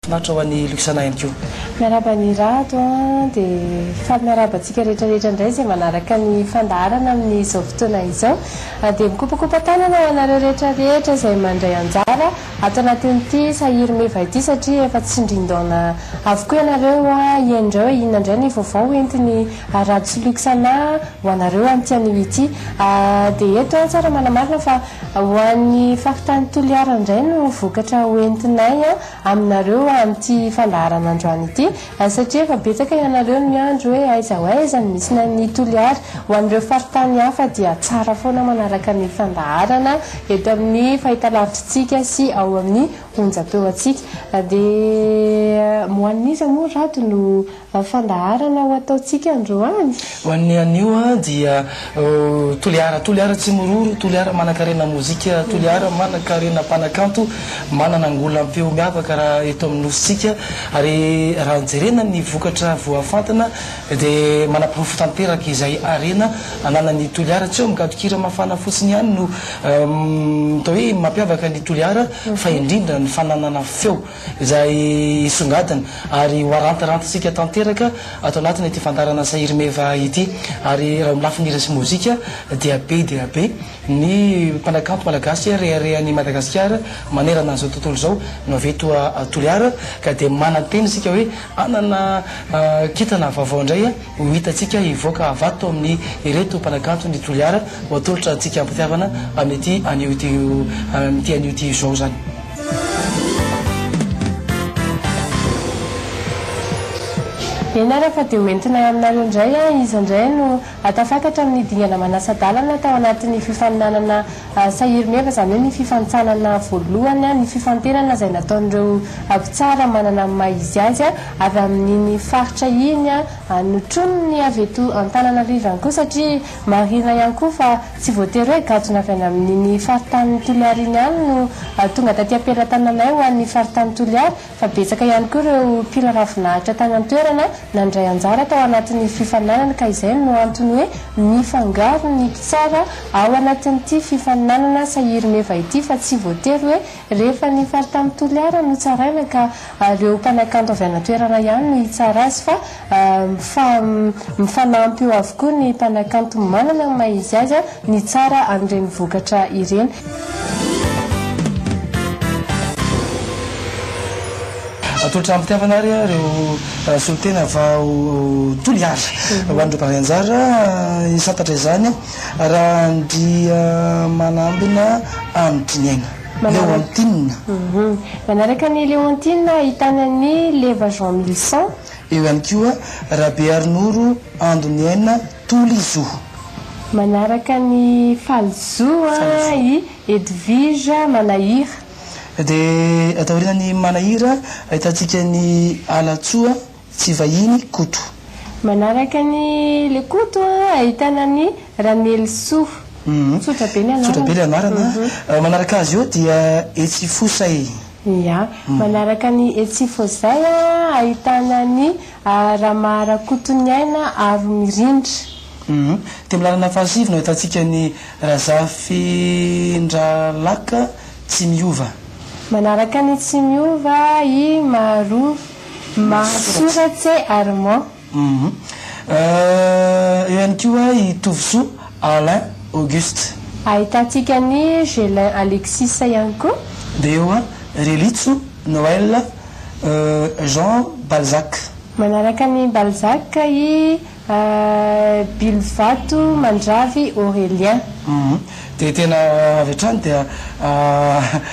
Mahafinaritra ho an'i Luxana ihany koa. Miarahaba an'i Rado a, dia faly miarahaba antsika rehetra rehetra indray izay manaraka ny fandaharana amin'izao fotoana izao. Dia mikopakopa-tanana ho anareo rehetra rehetra izay mandray anjara ato anatin'ity Sahirimeva ity satria efa tsindrin-daona avokoa ianareo hihaino indray hoe inona indray ny vaovao hoentin'i Rado sy Luxana ho anareo amin'ity anio ity. Dia eto tsara manamarina fa ho an'ny faritany Toliara indray no vokatra hoentinay aminareo amin'ity fandaharana androany ity satria efa betsaka ianareo no miandry hoe aiza ho aiza no misy ny Toliara. Ho an'ireo faritany hafa dia tsara foana manaraka ny fandaharana eto amin'ny fahitalavitritsika sy ao amin'ny onjam-peo antsika. Dia ho an'iza moa Rado no Fandaharana ho ataontsika androany. Ho an'ny anio dia Toliara, Toliara tsy miroro, Toliara manankarena mozika, Toliara manankarena mpanakanto, manana angolam-peo miavaka raha eto amin'ny nosintsika ary raha jerena ny vokatra voafantina dia manaporofo tanteraka izay harena ananan'ny Toliara. Tsy eo amin'ny gadon-kira mafana fotsiny ihany no atao hoe mampiavaka ny Toliara fa indrindra ny fananana feo. izay hisongadina ary ho arantirantintsika tanteraka ato anatin'ity fandaharana Sahirimeva ity. Ary raha amin'ny lafiny hira sy mozika dia be dia be ny mpanakanto malagasy reharehan'i Madagasikara manerana an'izao tontolo izao no avy eto Toliara ka dia manantena isika hoe hanana kintana vaovao indray ho hitantsika hivoaka avy ato amin'ny ireto mpanakanto ny Toliara ho atolotra antsika am-pitiavana amin'ity anio ity amin'ity anio ity izao izany. Eny ary fa dia ho entinay aminareo indray an, iza indray no tafakatra amin'ny dingana manasa-dalana tao anatin'ny fifaninanana Sahirimeva, izany hoe ny fifanintsanana voalohany, ny fifantenana izay nataon'ireo mpitsara manana ny maha izy azy avy amin'iny faritra iny, notroniny avy eto Antananarivo ihany koa satria marihina ihany koa fa Tsy voatery hoe gadona avy any amin'iny faritanin'i Toliara iny ihany no tonga taty am-pelatananay ho an'ny faritanin'i Toliara fa betsaka ihany koa ireo mpila ravinahitra tany an-toerana nandray anjara tao anatin'ny fifaninanana ka izay no antony hoe mifangaro ny mpitsara ao anatin'ity fifaninanana Sahirimeva ity fa tsy voatery hoe rehefa ny faritanin'i Toliara no tsaraina ka ireo mpanakanto avy any an-toerana ihany no hitsara azy fa Mifanampy eo avokoa ny mpanakanto manana ny maha izy azy nitsara an'ireny vokatra ireny. Atolotra am-pitiavana ary ireo solontena vao Toliara ho an'ireo mpandray anjara hisantatra izany Randriamanambina Andriniaina Léontine. Manaraka an'i Léontine ahitana an'i Leva Jean Milson. Eo ihany koa Rabearinoro Andoniaina Toly Zo. Manaraka an'i Faly Zo i Edwige Manahira. Dia taorianan'i Manahira ahitantsika an'i Alatsoa Tsivahiny Koto. Manaraka an'i Le Koto ahitana an'i Ranelisoa. Tsotra be ny anarana. Tsotra be ilay anarana. Manaraka azy eo dia Etsifosay. Ia. Manaraka ny etsy Fozay ahitana an'i Ramaharakotoniaina Aro Mirindra. Teo amin'ny lalana fahasivy no ahitantsika an'i Razafindralaka Tsimiova. Manaraka an'i Tsimiova i Maharo Mahasoratse Armand. Eo ihany koa i Tovosoa Alain Auguste. Ahitantsika an'i Gelin Alexis ihany koa. Dia eo Relitso Noël Jean Balzac. Manaraka an'i Balzac i Bilovato Mandravy Aurélien. Dia tena avy hatrany dia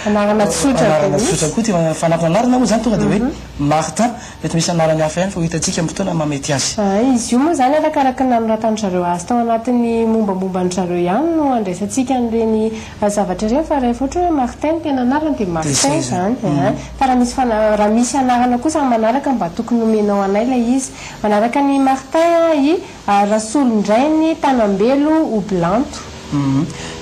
Anarana tsotra be anarana tsotra koa ity fanampin'anarana moa izany tonga dia hoe Martin. Mety misy anarany hafa ihany fa ho hitantsika amin'ny fotoana mahamety azy. Izy io moa izany arakaraka ny nanoratan-dry zareo azy tao anatin'ny mombamomban-dry zareo ihany no andraisantsika an'ireny zavatra ireny fa rehefa ohatra hoe Martin no tena anarany dia Martin izany an! Fa raha misy fana- raha misy anarana kosa amin'ny manaraka mba tokony homenao anay ilay izy. Manaraka an'i Martin i Rasolondrainy Tanambelo Hobilanto.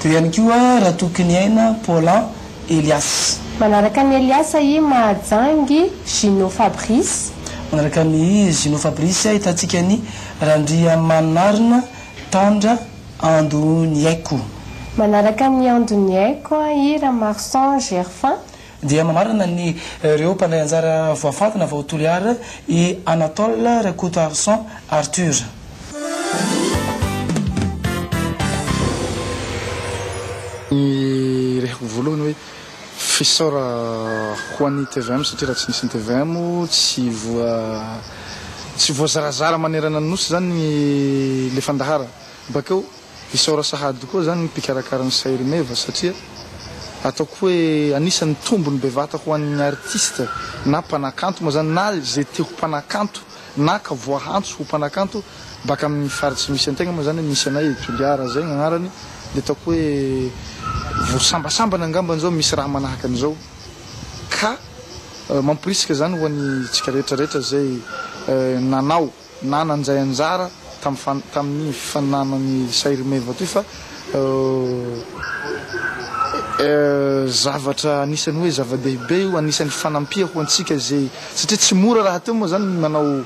Teo ihany koa Ratokiniaina Paulin Elias. Manaraka an'i Elias i Mahajangy Gino Fabrice. Manaraka an'i Gino Fabrice ahitantsika an'i Randriamanarina Tandra Andoniaiko. Manaraka an'i Andoniaiko i Ramarson Gerfin. Dia mamarana ny ireo mpandray anjara voafantina vao Toliara i Anatole Rakotoarison Arthur. Ny rehako voalohany hoe fisaora ho an'ny tvm satria raha tsy nisy ny tvm tsy voa tsy voazarazara manerana ny nosy zany le fandahara. Bakeo isaora sahady koa zany ny mpikarakara ny Sairimeva satria ataoko hoe anisan'ny tombony bevata ho an'ny artiste na mpanakanto moa zany na ze te ho mpanakanto na ka voahantso ho mpanakanto baka amin'ny faritsy misy antegna moa zany misy anay Toliara zay gn'agnarany de ataoko hoe vao sambasambany angambany zao misy raha manahaka an'izao ka mamporisika zany ho an'ny tsika rehetra rehetra zay nanao na nanjay anjara tamin'ny fifaninanan'i Sairimeva toy fa zavatra anisan'ny hoe zava-dehibe io, anisan'ny fanampia ho antsika izay satria tsy mora rahateo moa zany ny manao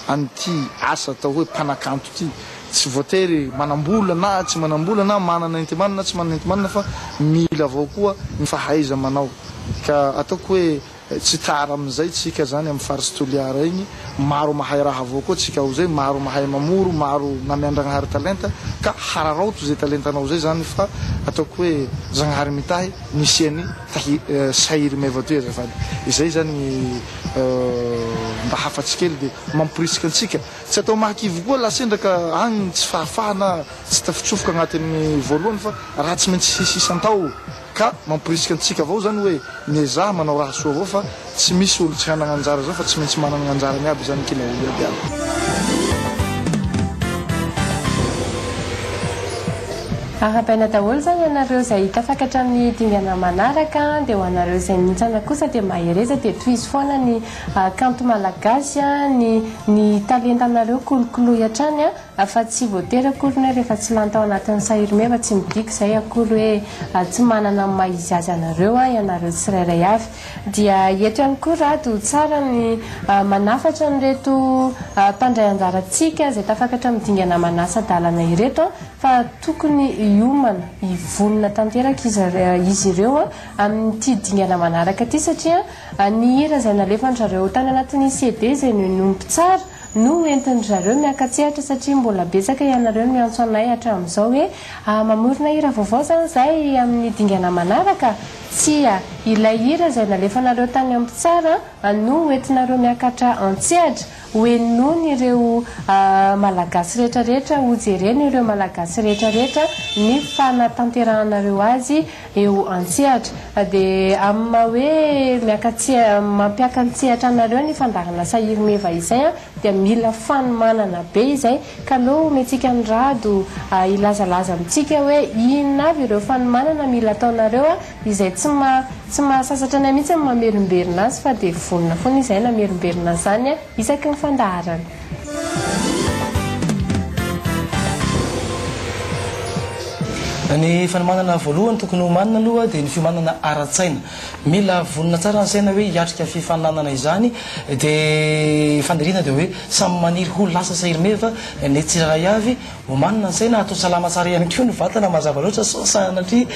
an'ity asa atao hoe mpanakanto ity, tsy voatery manam-bola na tsy manam-bola na manana enti-manana na tsy manana enti-manana fa mila avao koa ny fahaiza-manao ka ataoko hoe Tsy tara amin'izay tsika zany amin'ny faritsy Toliara igny, maro mahay raha avao koa tsika ao zay, maro mahay mamoro, maro namiandragnahary talenta ka hararaoto zay talentanao zay zany fa ataoko hoe Zagnahary mitahy nisian'i tahi Sahiry Meva toy azafady. Izay zany ny mba hafatsy kely de mamporisika antsika tsy atao mahakivy koa laha sendra ka agny ny tsy fahafahana tsy tafitsofoka agnatin'ny voalohany fa raha tsy maintsy hisy isan-tao. Ka mamporisika antsika avao zany hoe miezaha manao raha soa avao fa tsy misy olo tsy hanagna anjara zao fa tsy maintsy managna anjarany aby zany kila olo iaby aby. Arahabaina daholo izany ianareo izay tafakatra amin'ny dingana manaraka dia ho anareo izay nihintsana kosa dia mahereza dia tohizo foana ny kanto malagasy ny ny talentanareo kolokoloy hatrany Fa tsy voatery akory ny hoe rehefa tsy lany tao anatin'ny sahirimeva tsy midika izay akory hoe tsy manana ny maha izy azy anareo ianareo tsirairay avy. Dia eto ihany koa Rado tsara ny manafatra an'ireto mpandray anjarantsika izay tafakatra amin'ny dingana manasa-dalana ireto fa tokony hiomana, hivonona tanteraka izy ireo amin'ity dingana manaraka ity satria ny hira izay nalefan-dry zareo tany anatin'ny CD izay nohenoin'ny mpitsara no entin-dry zareo miaka-tsehatra satria mbola betsaka ianareo miantso anay hatramin'izao hoe mamorona hira vaovao izany izahay amin'ny dingana manaraka? Tsia, ilay hira izay nalefanareo tany amin'ny mpitsara no hoentinareo miakatra an-tsehatra, hohenoin'ireo Malagasy rehetra rehetra, hojeren'ireo Malagasy rehetra rehetra ny fanatanterahanareo azy eo an-tsehatra. Dia amin'ny maha hoe miaka-tsehatra, mampiaka-tsehatra anareo ny fandaharana Sahirimeva izay dia mila fanomanana be izay ka aleo omentsika an'i Rado hilazalaza amintsika hoe inona avy ireo fanomanana mila ataonareo izay tsy maha tsy mahasasatra anay mihitsy ny mamerimberina azy fa dia vonona foana izahay namerimberina an'izany isaky ny fandaharana. Ny fanomanana voalohany tokony homanina aloha dia ny fiomanana ara-tsaina. Mila vonona tsara ny saina hoe hiatrika fifaninanana izany dia faniriana dia hoe samy maniry ho lasa sahirimeva ny tsirairay avy. Omanina ny saina, atao salama tsara ihany koa ny vatana mazava loatra sao sanatria.